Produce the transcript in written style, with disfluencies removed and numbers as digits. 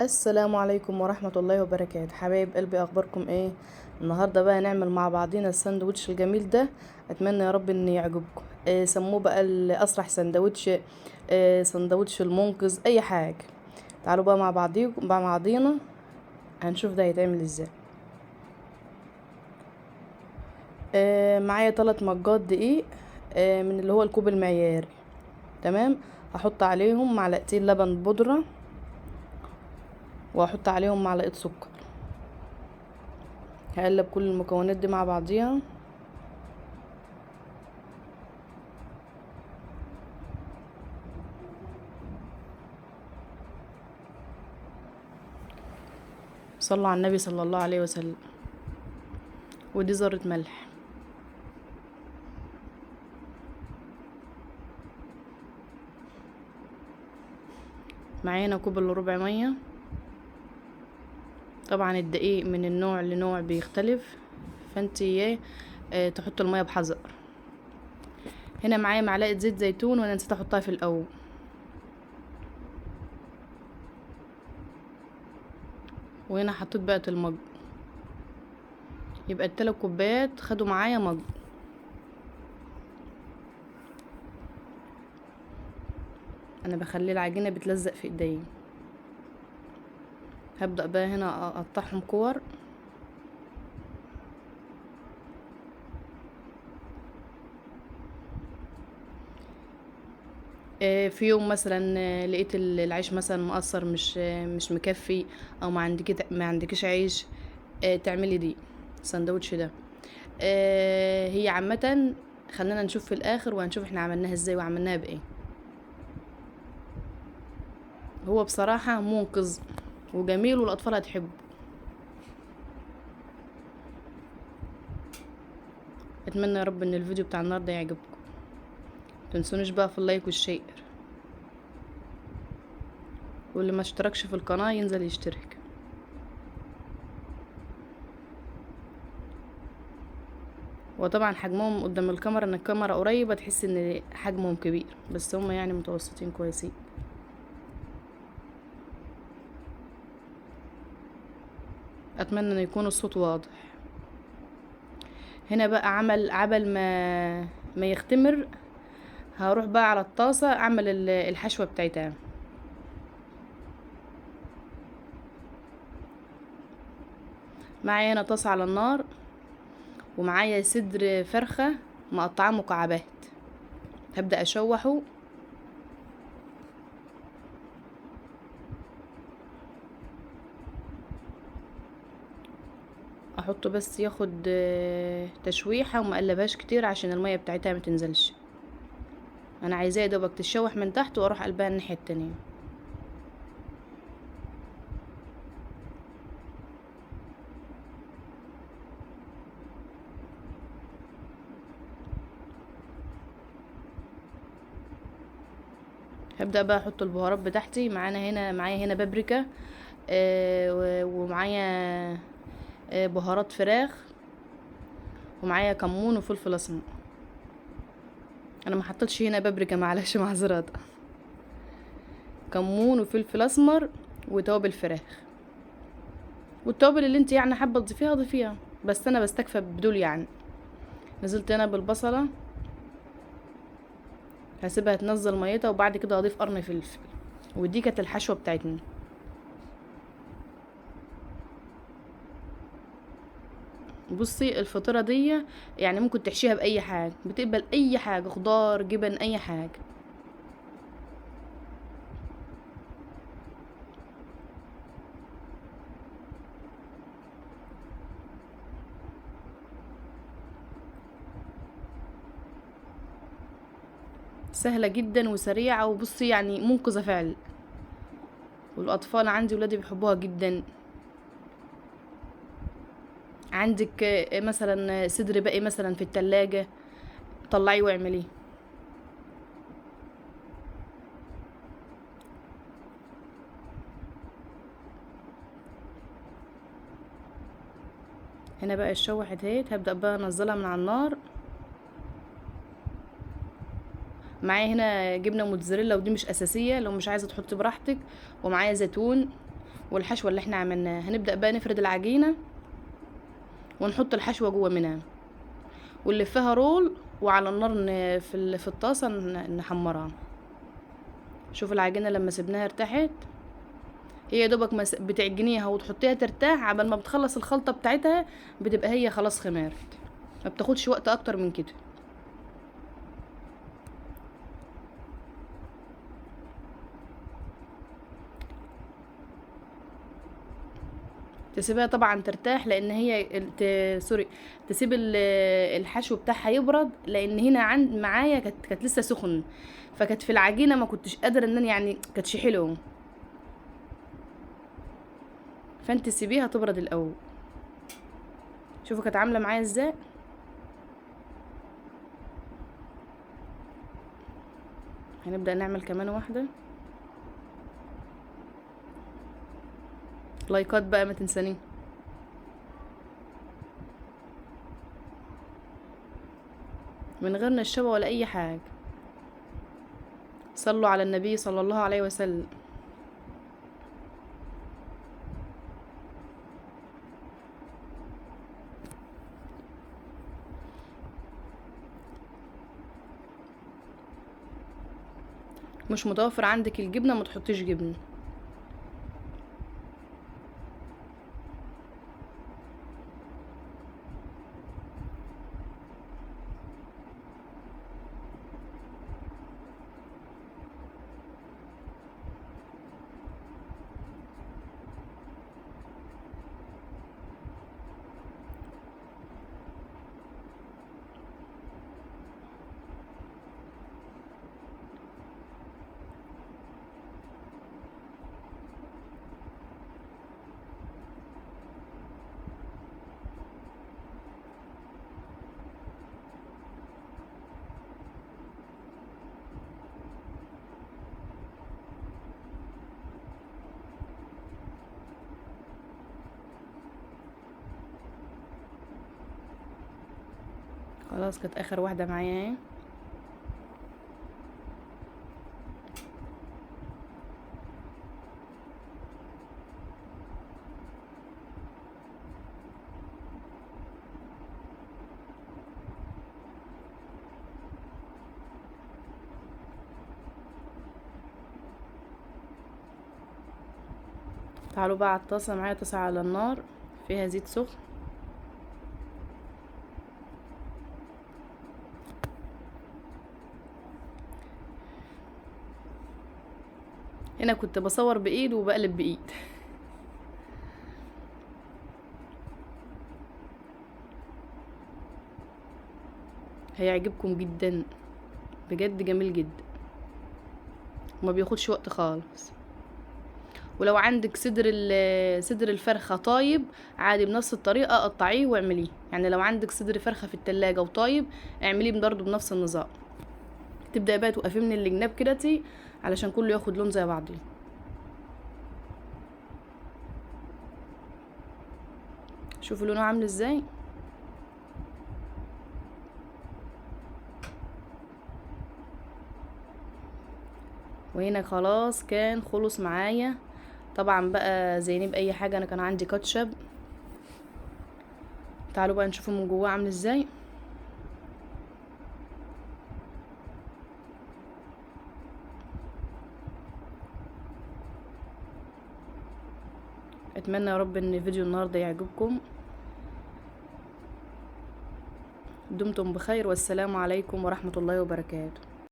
السلام عليكم ورحمة الله وبركاته. حبايب قلبي، اخباركم ايه؟ النهاردة بقى نعمل مع بعضينا الساندوتش الجميل ده. اتمنى يا رب ان يعجبكم. سموه بقى الاسرع ساندوتش، ساندوتش المنقذ، اي حاجة. تعالوا بقى مع بعضينا هنشوف ده هيتعمل ازاي. معايا 3 مجات دقيق، من اللي هو الكوب المعياري، تمام. هحط عليهم معلقتين لبن بودرة، وهحط عليهم معلقة سكر. هقلب كل المكونات دي مع بعضيها. صلوا على النبي صلى الله عليه وسلم. ودي ذرة ملح. معانا كوب الا ربع مية. طبعا الدقيق من النوع لنوع بيختلف، فانت تحط المية بحذر. هنا معايا معلقه زيت زيتون، وانا نسيت احطها في الاول. وهنا حطيت بقى المج، يبقى ال3 كوبايات خدوا معايا مج. انا بخلي العجينة بتلزق في ايديا. هبدأ بقى هنا اقطعهم كور. في يوم مثلا لقيت العيش مثلا مقصر، مش مكفي، او ما عندكيش عيش، تعملي دي الساندوتش ده. هي عامة خلينا نشوف في الاخر وهنشوف احنا عملناها ازاي وعملناها بايه. هو بصراحة منقذ وجميل والاطفال هتحبه. اتمنى يا رب ان الفيديو بتاع النهارده يعجبكم. متنسونيش بقى في ال like وال share، واللي ما اشتركش في القناة ينزل يشترك. وطبعا حجمهم قدام الكاميرا، ان الكاميرا قريبه تحس ان حجمهم كبير، بس هم متوسطين كويسين. اتمنى ان يكون الصوت واضح. هنا بقى عبل ما يختمر، هروح بقى على الطاسه اعمل الحشوه بتاعتها. معايا هنا طاسه على النار، ومعايا صدر فرخة مقطعاه مكعبات، هبدا اشوحه. احطه بس ياخد تشويحه، وما اقلبهاش كتير عشان المية بتاعتها ما تنزلش. انا عايزاه يا دوبك تتشوح من تحت، واروح قلبها الناحية التانية. هبدا بقى احط البهارات بتاعتي. معايا هنا بابريكا، ومعايا بهارات فراخ، ومعايا كمون وفلفل اسمر. انا ما حطيتش هنا بابريكا، معلش معذرة. كمون وفلفل اسمر وتوابل فراخ، والتوابل اللي انت حابة تضيفيها ضيفيها، بس انا بستكفى بدول. نزلت هنا بالبصله، هسيبها تنزل ميتها، وبعد كده هضيف قرن فلفل. ودي كانت الحشوه بتاعتنا. بصي الفطيره دي ممكن تحشيها باي حاجة، بتقبل اي حاجة، خضار، جبن، اي حاجة. سهلة جدا وسريعة، وبصي منقذه فعلا، والاطفال عندي ولادي بيحبوها جدا. عندك مثلا صدر باقي مثلا في التلاجة، طلعيه واعمليه. هنا بقى اتشوحت اهي، هبدأ بقى انزلها من على النار. معايا هنا جبنة موتزاريلا، ودي مش أساسية، لو مش عايزة تحطي براحتك. ومعايا زيتون، والحشوه اللي احنا عملناها. هنبدا بقى نفرد العجينة ونحط الحشوه جوه منها ونلفها رول، وعلى النار في الطاسه نحمرها. شوف العجينة لما سيبناها ارتاحت، هي دوبك ما بتعجنيها وتحطيها ترتاح، عبال ما بتخلص الخلطة بتاعتها بتبقى هي خلاص خمرت، ما بتاخدش وقت اكتر من كده. تسيبها طبعا ترتاح، لان هي sorry، تسيب الحشو بتاعها يبرد، لان هنا عند معايا كانت لسه سخن، فكانت في العجينة ما كنتش قادرة ان انا يعني كانتش حلوة، فانت سيبيها تبرد الاول. شوفوا كانت عامله معايا ازاي. هنبدا نعمل كمان واحدة. لايكات بقى ما تنساني. من غير نشابه ولا اي حاجة. صلوا على النبي صلى الله عليه وسلم. مش متوفر عندك الجبنة ما تحطيش جبنه. خلاص كانت اخر واحدة معايا اهي. تعالوا بقى على الطاسه، معايا طاسه على النار فيها زيت سخن. هنا كنت بصور بايد وبقلب بايد. هيعجبكم جدا بجد، جميل جدا وما بياخدش وقت خالص. ولو عندك صدر الفرخه طايب عادي بنفس الطريقة قطعية واعمليه، يعني لو عندك صدر فرخة في التلاجة وطايب اعمليه برضو بنفس النظام. تبدأ بقى توقفيه من الجناب كده علشان كله ياخد لون زي بعضه. شوفوا لونه عامل ازاي. وهنا خلاص كان خلص معايا. طبعا بقى زينيه باي حاجة، انا كان عندي كاتشب. تعالوا بقى نشوفه من جواه عامل ازاي. اتمنى يا رب ان فيديو النهارده يعجبكم. دمتم بخير، والسلام عليكم ورحمة الله وبركاته.